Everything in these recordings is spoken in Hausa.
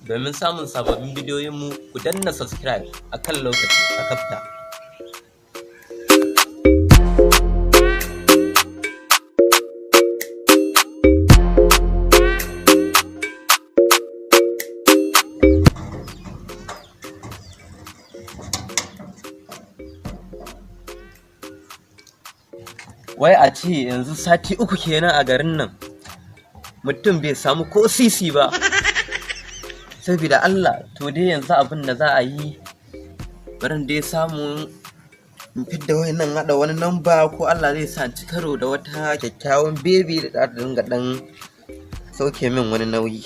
Domin samun sababbin bidiyoyinmu, ku danna subscribe a kan lokaci a kafta. Wai a ce yanzu sati 3 kenan a garin nan mutum bai samu ko sisi ba. Saboda Allah, to dai yanzu abin da za a yi, barin dai samu in fidda wayannan haɗa wani namba ko Allah zai sa ci karo da wata kyakkyawan baby da za ta dinga ɗan sauke min wani nauyi.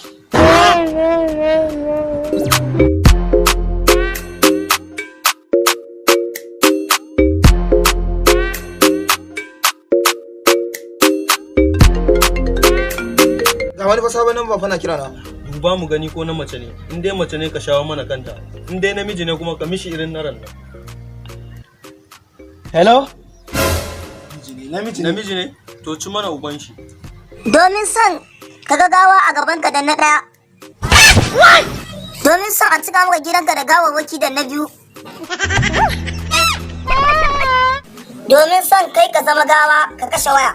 Ga wani fa sabon namba fa na kira na. Duba mu gani ko na mace ne, in dai mace ne ka shawo mana kanta, in dai namiji ne kuma ka mishi irin na ran nan. Hello? Namiji ne. Namiji ne, to ci mana uban shi. Domin son ka ga gawa a gabanka da na ɗaya. Domin son a cika maka gidanka da gawawwaki da na biyu. Domin son kai ka zama gawa ka kashe waya.